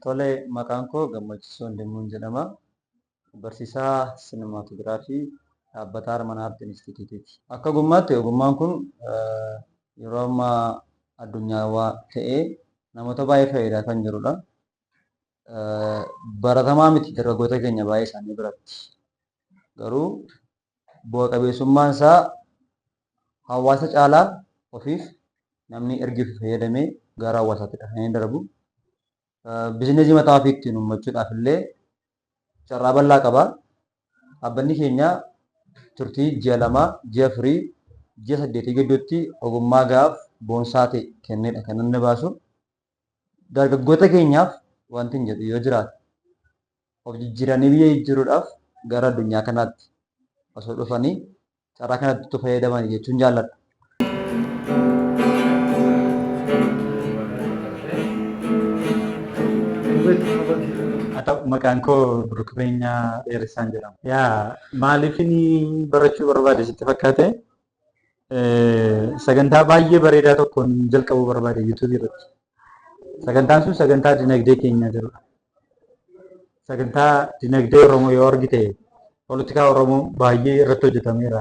Tole, maqaan koo Gammachiisoo Wandimmuun jedhama. Barsiisaa siinimaatoogiraafii dhaabbata Harman Aart Inistituutiiti. Akka ogummaatti ogummaan kun yeroo ammaa addunyaawaa ta'ee namoota baay'ee fayyadaa kan jirudha. Baratamaa miti dargaggoota keenya baay'ee isaanii biratti. Garuu bu'a qabeessummaan isaa hawaasa caalaa ofiif namni erga itti fayyadamee gara hawaasaatti kan inni darbu. Biizinasii mataa ofii ittiin uummachuudhaaf illee carraa bal'aa qaba. Dhaabbanni keenya turtii ji'a 2, ji'a 4, ji'a 8 gidduutti ogummaa gahaaf boonsaa ta'e kenneedha kan inni baasu. Dargaggoota keenyaaf wanti hin jedhu yoo jiraate of jijjiiranii biyya jijjiiruudhaaf gara addunyaa kanaatti osoo dhufanii carraa kanatti utuu fayyadamanii jechuun jaalladha. Haa ta'u, maqaan koo Biruk Beenyaa Dheeressaan jedhama. Yaa, maaliifin barachuu barbaade sitti fakkaate? Sagantaa baay'ee bareedaa tokkoon jalqabuu barbaade yuutuubii irratti. Sagantaan sun sagantaa dinagdee keenyaa jedhudha. Sagantaa dinagdee Oromoo yoo argite, poolitikaa Oromoo baay'ee irratti hojjetameera.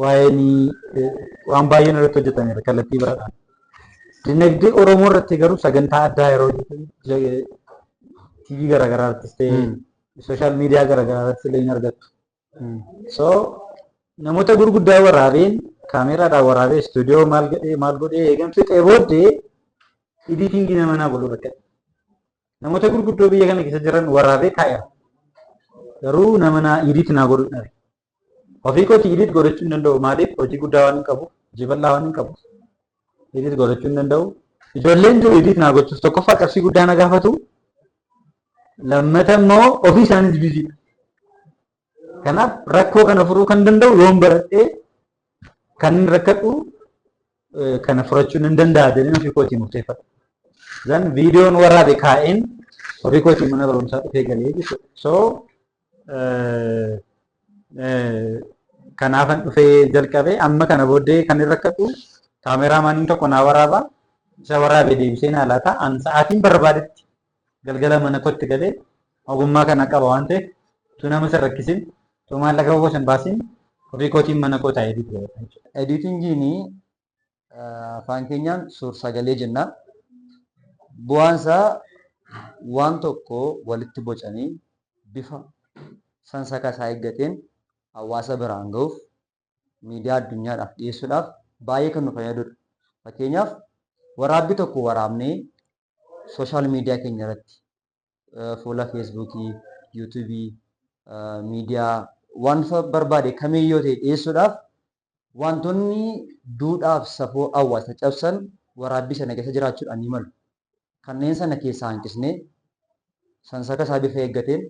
Waa'een waan baay'een irratti hojjetameera kallattii biraadhaan. Dinagdee Oromoo irratti garuu sagantaa addaa yeroo TV garaagaraa irrattis ta'e, sooshaal miidiyaa garaagaraa irratti illee hin argattu. So namoota gurguddaa waraabeen, kaameeraadhaan waraabee, istuudiyoo maal godhee maal godhee eegan fixee booddee editingii nama naa godhu rakkate. Namoota gurguddoo biyya kana keessa jiran waraabee kaa'eera. Garuu nama naa edit naa godhu dhabe. Ofii kooti edit godhachuu hin danda'u. Maaliif? Hojii guddaa waan hin qabu, hojii bal'aa waan hin qabu. Edit godhachuu hin danda'u. Ijoolleen jiru edit naa gochuuf tokkoffaa qarshii guddaa na gaafatu. Lammata immoo ofii isaanis biziidha. Kanaaf rakkoo kana furuu kan danda'u yoon baradhee kan inni rakkadhu kana furachuu nan danda'a jedheen ofii kootii murteeffadha. Zan viidiyoon waraabe kaa'een ofii kootii mana barumsaa dhufee galee jechuudha. So kanaafan dhufee jalqabe. Amma kana booddee kan inni rakkadhu kaameraamaaniin tokko naa waraaba, isa waraabe deebisee naa laata. An sa'aatiin barbaadetti galgala mana kootti galee ogummaa kana qaba waan ta'eef, utuu nama sin rakkisin, utuu maallaqa koo sin baasin, ofii kootiin mana koo taa'ee edit godhadha jechuudha. Editingiin afaan keenyaan suur-sagalee jenna. Bu'aan isaa waan tokko walitti bocanii bifa sansaka isaa eeggateen hawaasa biraan gahuuf, miidiyaa addunyaadhaaf dhiyeessuudhaaf baay'ee kan nu fayyadudha. Fakkeenyaaf, waraabbii tokko waraabnee sooshaal miidiyaa keenya irratti, fuula feesbuukii, yuutuubii, miidiyaa waan barbaade kamiyyuu ta'e dhiyeessuudhaaf, wantoonni duudhaaf safuu hawaasa cabsan waraabbii sana keessa jiraachuudhaan ni malu. Kanneen sana keessaa hanqisnee sansaka isaa bifa eeggateen,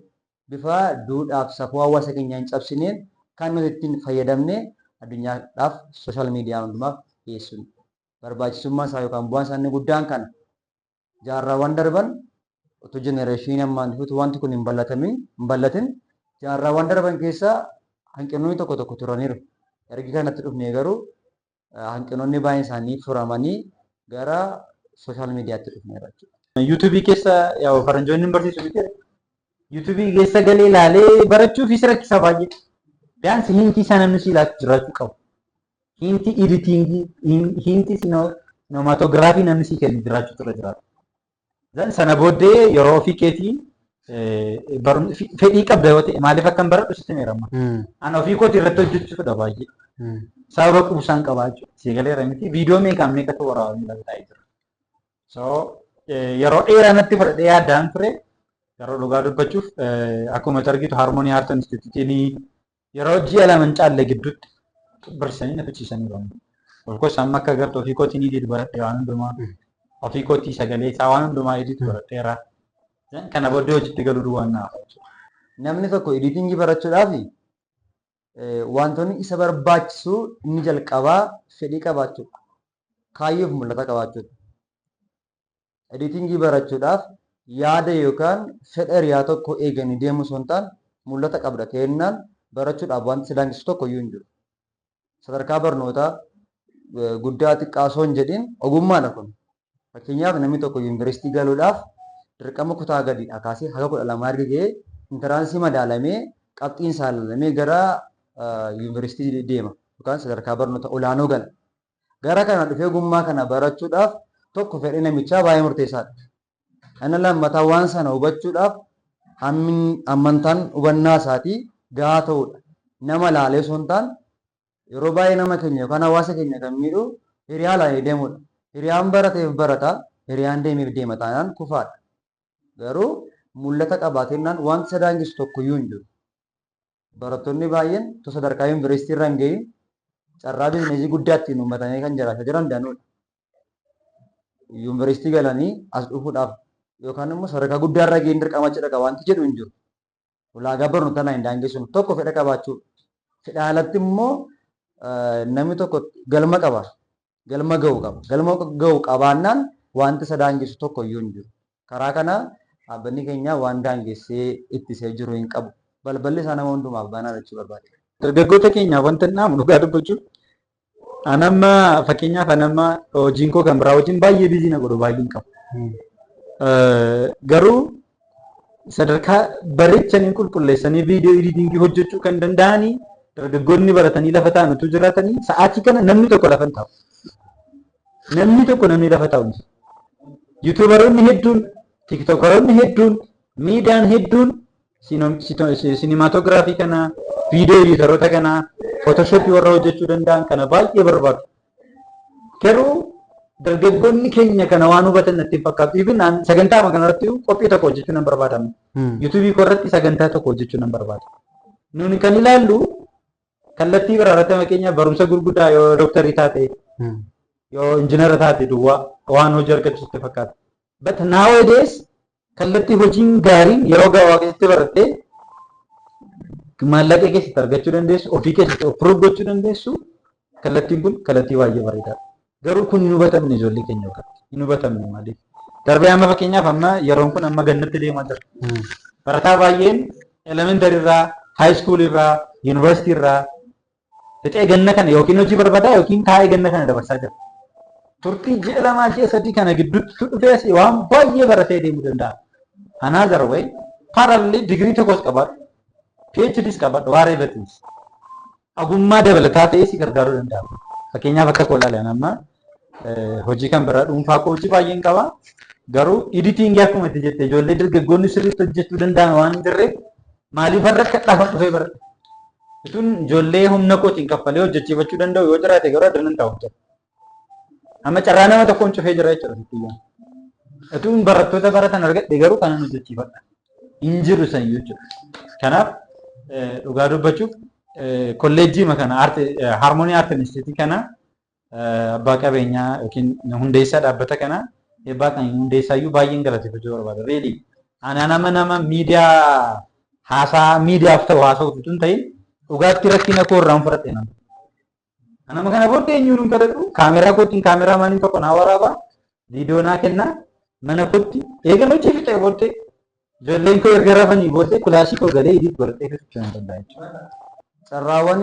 bifa duudhaaf safuu hawaasa keenyaa hin cabsineen kan nuti ittiin fayyadamnee addunyaadhaaf, sooshaal miidiyaa hundumaaf dhiyeessuun barbaachisummaan isaa yookaan bu'aan isaa inni guddaan kana. Jaarraawwan darban, utuu jenereeshiniin ammaan dhufutu wanti kun hin bal'atin, jaarraawwan darban keessa hanqinoonni tokko tokko turaniiru. Ergi kanatti dhufnee garuu hanqinoonni baay'een isaanii furamanii gara sooshaal miidiyaatti dhufneerra jechuudha. Yuutuubii keessa yaa'u faranjoonni hin barsiisu miti. Yuutuubii keessa galee ilaalee barachuufis rakkisa baay'ee. Biyaansi hintii isaa namni si ilaatu jiraachuu qabu. Hintii editingii, hintii sinematogiraafii namni sii kennu jiraachuu irra jiraata. Zan sana booddee yeroo ofii keetii fedhii qabda yoo ta'e, maaliif akkan baradhu sitti himeera amma. Ani ofii kootii irratti hojjechuu fedha baay'ee. Sababa quubsaan qabaa jechuudha. Sii galeera miti? Viidiyoo meeqaan meeqatu waraabamee lafa taa'ee jira. So yeroo dheeraa natti fudhadhee yaaddaan ture. Yeroo dhugaa dubbachuuf, akkuma argitu Harmony Art Institute yeroo ji'a 2 hin caalle gidduutti barsiisanii na fichiisaniiru. Of course, amma akka agartu ofii kootiin edit baradhee, waan hundumaa ofii kootii, sagalee isaa waan hundumaa edit baradheera. Kana booddee hojiitti galuu duwwaan naaf jechuudha. Namni tokko editingii barachuudhaaf wantoonni isa barbaachisu inni jalqabaa fedhii qabaachuudha. Kaayyoof mul'ata qabaachuudha. Editingii barachuudhaaf yaada yookaan fedha hiriyaa tokko eeganii deemuu osoo hin taane, mul'ata qabda ta'ennaan barachuudhaaf wanti si daangessu tokko iyyuu hin jiru. Sadarkaa barnootaa guddaa xiqqaa osoo hin jedhin ogummaadha kun. Fakkeenyaaf, namni tokko yuunivarsiitii galuudhaaf dirqama kutaa gadiidhaa kaasee haga 12 erga ga'ee, entrance madaalamee, qabxiin isaa ilaalamee gara yuunivarsiitii deema yookaan sadarkaa barnoota olaanoo gala. Gara kana dhufee ogummaa kana barachuudhaaf tokko fedhii namichaa baay'ee murteessaadha. Inni lammataa waan sana hubachuudhaaf ammantaan hubannaa isaatii gahaa ta'uudha. Nama laalee osoo hin taane, yeroo baay'ee nama keenya yookaan hawaasa keenya kan miidhu hiriyaa laalee deemuudha. Hiriyaan barateef barata, hiriyaan deemeef deema taanaan kufaadha. Garuu mul'ata qabaatennaan wanti isa daangessu tokkoyyuu hin jiru. Barattoonni baay'een osoo sadarkaa yuunivarsiitii irra hin gahiin carraa business guddaa ittiin uummatanii kan jiraachaa jiran danuudha. Yuunivarsiitii galanii as dhufuudhaaf yookaan immoo sadarkaa guddaa irra gahiin dirqama achi dhaqa wanti jedhu hin jiru. Ulaagaa barnootaa hin daangessuun tokko fedha qabaachuu. Fedha alatti immoo namni tokko galma qaba. Galma ga'u qaba. Galma ga'u qabaannaan wanti isa daangessu tokko iyyuu hin jiru. Karaa kana dhaabbanni keenya waan daangessee ittisee jiru hin qabu. Balballi isaa nama hundumaaf banaa jechuu barbaade. Dargaggoota keenyaaf wanta hin dhaamu, dhugaa dubbachuuf, anamma fakkeenyaaf anamma hojiin koo kan biraa wajjin baay'ee busy na godhu baay'een qabu. Garuu sadarkaa bareechanii qulqulleessanii video editing hojjechuu kan danda'anii dargaggoonni baratanii lafa taa'an utuu jiraatanii, sa'aatii kana namni tokko lafa hin taa'u. Namni tokko namni lafa taa'u hin jiru. YouTuberoonni hedduun, TikTokeroonni hedduun, miidiyaan hedduun cinematography kana, video editoroota kana, Photoshop warra hojjechuu danda'an kana baay'ee barbaadu. Garuu dargaggoonni keenya kana waan hubatan natti hin fakkaatu. Even sagantaa kanarratti qophii tokko hojjechuu nan barbaadamu. YouTube koo irratti sagantaa tokko hojjechuu nan barbaada. Nuni kan ilaallu kallattii biraa irratti, fakkeenyaaf barumsa gurguddaa yoo dooktarii taate, yoo injinara taate duwwaa waan hojii argachuutti fakkaata. But nowadays kallattii hojiin gaariin yeroo gabaabaa keessatti barattee maallaqa keessatti argachuu dandeessu, ofii keessatti of prove gochuu dandeessu, kallattiin kun kallattii baay'ee bareedaadha. Garuu kun hin hubatamne ijoollee keenya biratti. Hin hubatamne maaliif? Darbee amma fakkeenyaaf amma yeroon kun amma gannatti deemaa jira. Barataa baay'een elementary irraa, high school irraa, yuunivarsiitii irraa fixee ganna kana yookiin hojii barbaadaa yookiin taa'ee ganna kana dabarsaa jira. Turtii ji'a 2, ji'a 3 kana gidduutti dhufee asii waan baay'ee baratee deemuu danda'a. Another way, parallel digirii tokkos qabaadhu, PhDs qabaadhu, whatever it is. Ogummaa dabalataa ta'ee si gargaaruu danda'a. Fakkeenyaaf akka koo ilaalan, amma hojii kan biraa dhuunfaa koo hojii baay'een qaba. Garuu editing akkuma itti jette ijoollee dargaggoonni sirriitti hojjechuu danda'an waan hin jirreef maaliif har'a akka dhaafan dhufee baradha. Tun ijoollee humna kootiin kaffalee hojjechiifachuu danda'u yoo jiraate garuu adda ta'u jira. Amma carraa nama tokkoon cufee jira jechuudha sittiyaan. Utuun barattoota baratan argadhe garuu kanan hojjechiifadha. Hin jiru san jechuudha. Kanaaf dhugaa dubbachuuf kolleejjii kana Harmony Art Institute kana abbaa qabeenyaa yookiin hundeessaa dhaabbata kana eebbaa kan hundeessaayyuu baay'een galateeffachuu barbaada. Really ana nama miidiyaa haasaa miidiyaaf ta'u haasa'u utuu hin ta'in dhugaatti rakkina koo irraan fudhate nama. Nama kana booddee eenyuun hin kadhadhu, kaameraa kootiin cameramaniin tokko naa waraabaa, viidiyoo naa kennaa, mana kootti eegan hojii fixee booddee, ijoolleen koo erga rafanii booddee kilaasii koo galee edit godhadhee fixachuu nan danda'a jechuudha. Carraawwan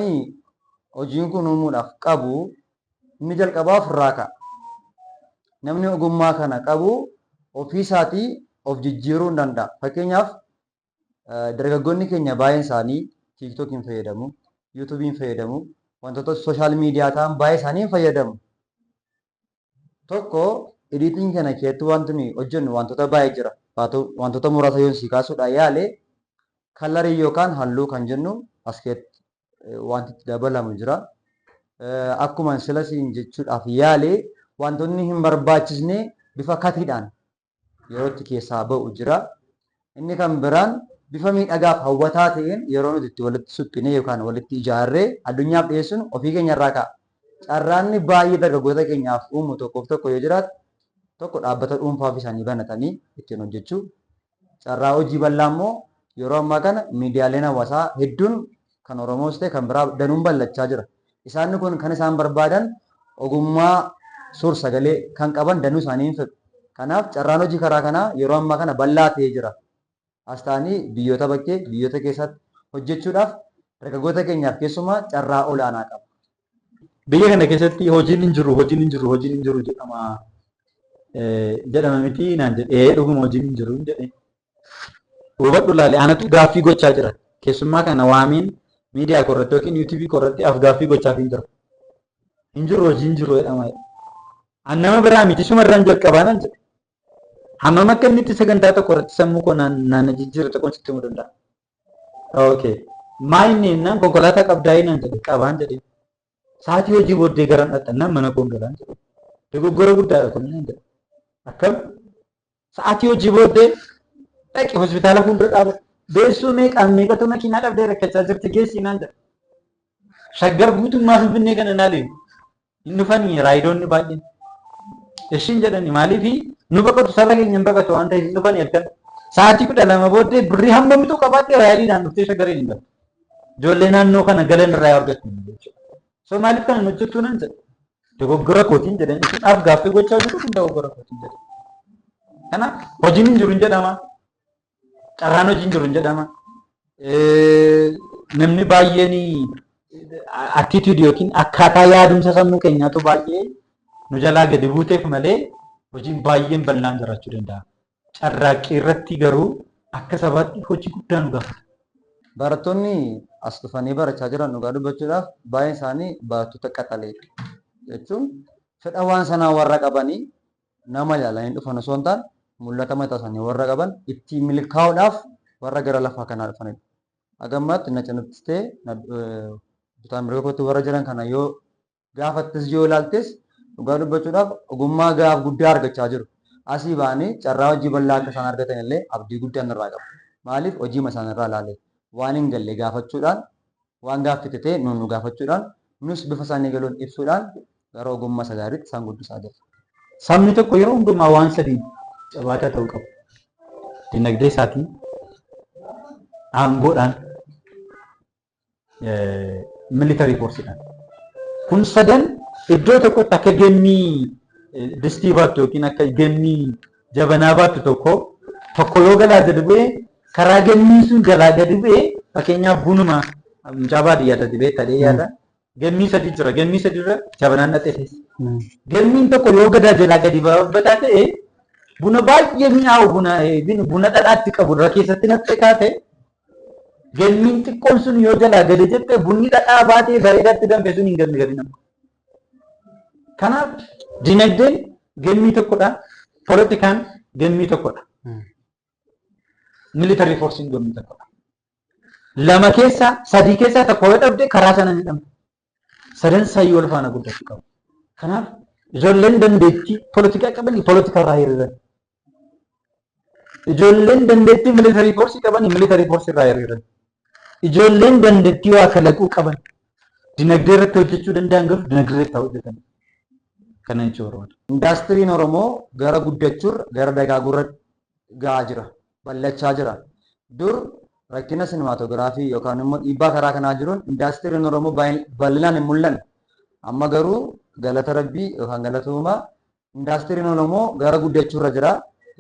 hojiin kun uumuudhaaf qabu inni jalqabaa ofirraa ka'a. Namni ogummaa kana qabu ofii isaatii of jijjiiruu hin danda'a. Fakkeenyaaf, dargaggoonni keenya baay'een isaanii TikTokiin fayyadamu, YouTubeiin fayyadamu, wantoota social media ta'an baay'ee isaanii hin fayyadamu. Tokko editing kana keessatti wanti nuyi hojjennu wantoota baay'ee jira. Wantoota muraasa yoon si kaasuudhaan yaale, color yookaan halluu kan jennu as keessatti wanti itti dabalamu jira. Akkuma sila siin jechuudhaaf yaale, wantoonni hin barbaachisne bifa cutiidhaan yeroo itti keessaa ba'u jira. Inni kan biraan bifa miidhagaaf hawwataa ta'een yeroo nuti itti walitti suphinee yookaan walitti ijaarree addunyaaf dhiyeessinu ofii keenya irraa ka'a. Carraanni baay'ee dargaggoota keenyaaf uumu tokkoof tokko yoo jiraatu, tokko dhaabbata dhuunfaaf isaanii banatanii ittiin hojjechuu. Carraa hojii bal'aa immoo yeroo ammaa kana miidiyaaleen hawaasaa hedduun kan Oromoos ta'e kan biraa danuun bal'achaa jira. Isaan kun kan isaan barbaadan ogummaa suur sagalee kan qaban danuu isaanii hin fedhu. Kanaaf carraan hojii karaa kanaa yeroo ammaa kana bal'aa ta'ee jira. As ta'anii biyyoota bakkee, biyyoota keessatti hojjechuudhaaf dargaggoota keenyaaf keessumaa carraa olaanaa qaba. Biyya kana keessatti hojiin hin jiru, hojiin hin jiru, hojiin hin jiru jedhama. Jedhama miti naan jedhe. Ee dhuguma hojiin hin jiru jedhe. Hubadhu laale anatu gaaffii gochaa jira. Keessummaa kana waamiin miidiyaa korratti yookiin yuutuubii korratti af gaaffii gochaaf hin jiru. Hin jiru hojiin hin jiru jedhama. An nama biraa miti sumarraan jalqabaa naan jedhe. Hammam akka inni itti sagantaa tokko irratti sammuu koo naan jijjiire tokkoon sitti himuu danda'a. Okay. Maa inni jennaan konkolaataa qabdaa naan jedhe qabaan jedhe. Sa'aatii hojii booddee garam dhaqxannaan mana koon galaan jedhe. Dogoggora guddaadha kun naan jedhe. Akkam? Sa'aatii hojii booddee dhaqi hospitaala fuuldura dhaabatu. Deessuu meeqaan meeqatu makiinaa dhabdee rakkachaa jirti geessi naan jedhe. Shaggar guutummaa Finfinnee kana ilaali. Hin dhufanii raayidoonni baay'een. Ishiin jedhani maaliif nu baqatu saba keenya hin baqatu waan ta'eef hin dhufanii halkan. Sa'aatii 12 booddee birrii hammamitu qabaattee raayidiidhaan dhuftee shaggariin hin galtu. Ijoollee naannoo kana galan irraa argattu jechuudha. So maaliif kana hojjettuu nan jedhe. Dogoggora kootiin jedhan isin gaaffii gochaa jiru kun dogoggora kootiin jedhe. Kanaaf hojiin hin jiru hin jedhama. Carraan hojii hin jiru hin jedhama. Namni baay'een attitude yookiin akkaataa yaadumsa sammuu keenyaatu baay'ee nu jalaa gadi buuteef malee hojiin baay'een bal'aan jiraachuu danda'a. Carraaqqii irratti garuu akka sabaatti hojii guddaa nu gaafata. Barattoonni as dhufanii barachaa jiran dhugaa dubbachuudhaaf baay'een isaanii barattoota qaxaleedha. Jechuun fedha waan sanaa warra qabanii nama ilaalanii dhufan osoo hin taane mul'ata mataa isaanii warra qaban ittiin milkaa'uudhaaf warra gara lafaa kanaa dhufanidha. Haga ammaatti na cinattis ta'e bitaa mirga kootti warra jiran kana yoo gaafattis yoo ilaaltes dhugaa dubbachuudhaaf ogummaa gaaf guddaa argachaa jiru. Asii ba'anii carraa hojii bal'aa akka isaan argatan illee abdii guddaan irraa qaba. Maaliif hojiima isaan irraa ilaale waan hin galle gaafachuudhaan waan gaaffite ta'e nuun nu gaafachuudhaan nus bifa isaanii galuun ibsuudhaan gara ogummaa isa gaariitti isaan guddisaa jirra. Sabni tokko yeroo hundumaa waan sadiin jabaataa ta'uu qaba. Dinagdee isaatiin, aangoodhaan, military forceedhaan. Kun sadan iddoo tokkotti akka gemmii distii baattu yookiin akka gemmii jabanaa baattu tokko tokko yoo galaa gadi bu'ee karaa gemmiin sun jalaa gadi bu'ee fakkeenyaaf bunuma mucaa baadiyyaa ta'e beektaa yaada. Gemmii sadi jira. Gemmii sadi irra jabanaan dhaqxee teessi. Gemmiin tokko yoo gadaa jalaa gadi baabbataa ta'e buna baay'ee mi'aawu buna dhadhaatti qabu irra keessatti naqxee kaate gemmiin xiqqoon sun yoo jalaa gadi jette bunni dhadhaa baatee bareedaatti danfe sun hin ganne gadi nama. Kanaaf dinagdeen gemmii tokkodha. Poolitikaan gemmii tokkodha. Military forcein gemmii tokkodha. Lama keessaa sadii keessaa tokko yoo dhabde karaa sana ni dhabda. Sadan sayyuu wal faana guddachuu qabu. Kanaaf ijoolleen dandeettii poolitikaa qaban poolitikaa irraa hiriiran. Ijoolleen dandeettii military force qaban military force irraa hiriiran. Ijoolleen dandeettii waa kalaquu qaban dinagdee irratti hojjechuu danda'an garuu dinagdee irratti hojjetan. Kana jechuu barbaada. Indaastiriin Oromoo gara guddachuurra gara dagaaguurra gahaa jira. Bal'achaa jira. Dur rakkina sinimaatoogiraafii yookaan immoo dhiibbaa karaa kanaa jiruun indaastiriin Oromoo bal'inaan hin mul'anne. Amma garuu galata rabbii yookaan galata uumaa indaastiriin Oromoo gara guddachuurra jira.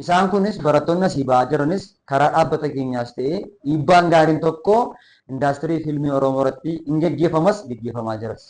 Isaan kunis barattoonni asii ba'aa jiranis karaa dhaabbata keenyaas ta'ee dhiibbaan gaariin tokko indaastirii fiilmii Oromoo irratti hin geggeeffamas geggeeffamaa jiras.